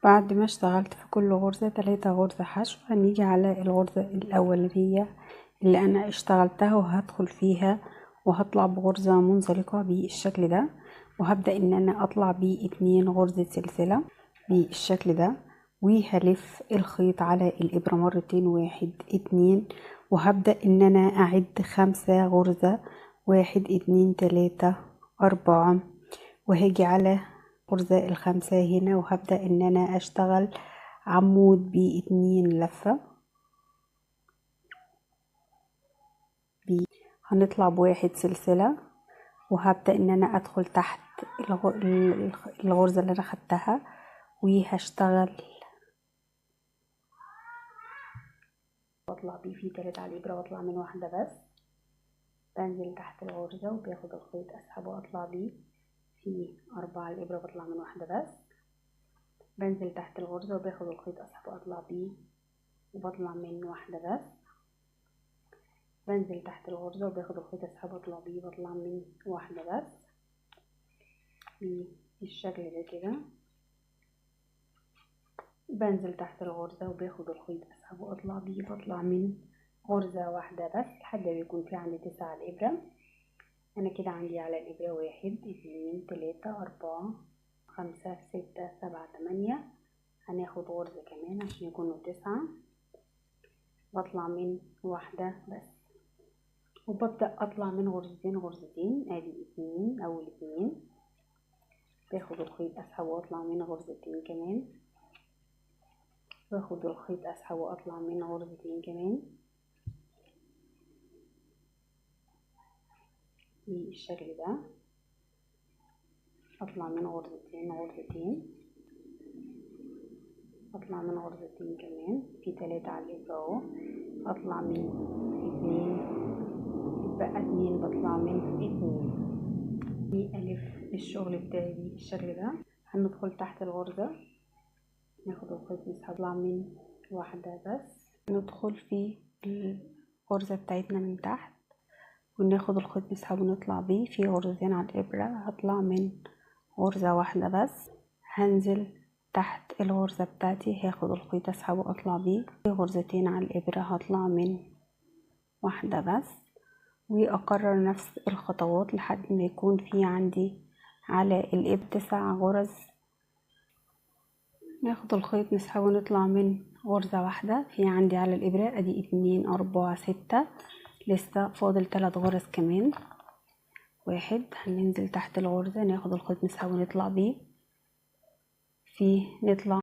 بعد ما اشتغلت في كل غرزة 3 غرزة حشو، هنيجي على الغرزة الأولانية اللي أنا اشتغلتها وهدخل فيها وهطلع بغرزة منزلقة بالشكل ده، وهبدأ إن أنا أطلع ب2 غرزة سلسلة بالشكل ده، وهلف الخيط على الإبرة مرتين، 1 2، وهبدأ إن أنا أعد 5 غرزة، 1 2 3 4، وهاجي على غرزة ال5 هنا وهبدأ إن أنا أشتغل عمود ب2 لفة. هنطلع ب1 سلسلة، وهبدأ إن أنا أدخل تحت الغرزة اللي أنا خدتها وهشتغل واطلع بيه في 3 على الإبرة واطلع من واحدة بس. بنزل تحت الغرزة وباخد الخيط اسحبه واطلع بيه في 4 على الإبرة بطلع من واحدة بس. بنزل تحت الغرزة وباخد الخيط اسحبه واطلع بيه وبطلع من واحدة بس. بنزل تحت الغرزة وباخد الخيط اسحبه واطلع بيه بطلع من واحدة بس بالشكل ده كده. بنزل تحت الغرزة وباخد الخيط اسحبه واطلع بيه بطلع من غرزة واحدة بس لحد ما يكون في عندي 9 على الإبرة. أنا كده عندي على الإبرة 1 2 3 4 5 6 7 8. هناخد غرزة كمان عشان يكونوا 9. بطلع من واحدة بس وببدأ أطلع من غرزتين غرزتين، ادي 2، أول 2، باخد الخيط أسحبه وأطلع من غرزتين كمان، باخد الخيط أسحبه وأطلع من غرزتين كمان بالشكل ده. اطلع من غرزتين غرزتين، اطلع من غرزتين كمان، في 3 على الإبرة اهو، اطلع من 2، يبقى 2، بطلع من 2. دي الف الشغل بتاعي بالشكل ده. هندخل تحت الغرزة، ناخد الخيط نسحب، نطلع من واحدة بس، ندخل في الغرزة بتاعتنا من تحت وناخد الخيط نسحبه ونطلع بيه في غرزتين على الإبرة. هطلع من غرزة واحدة بس، هنزل تحت الغرزة بتاعتي، هاخد الخيط اسحبه واطلع بيه في غرزتين على الإبرة، هطلع من واحدة بس، واكرر نفس الخطوات لحد ما يكون في عندي على الإبرة 9 غرز. ناخد الخيط نسحبه ونطلع من غرزة واحدة، في عندي على الإبرة ادي 2 4 6، لسه فاضل 3 غرز كمان. 1، هننزل تحت الغرزة، ناخد الخيط نسحبه ونطلع بيه في، نطلع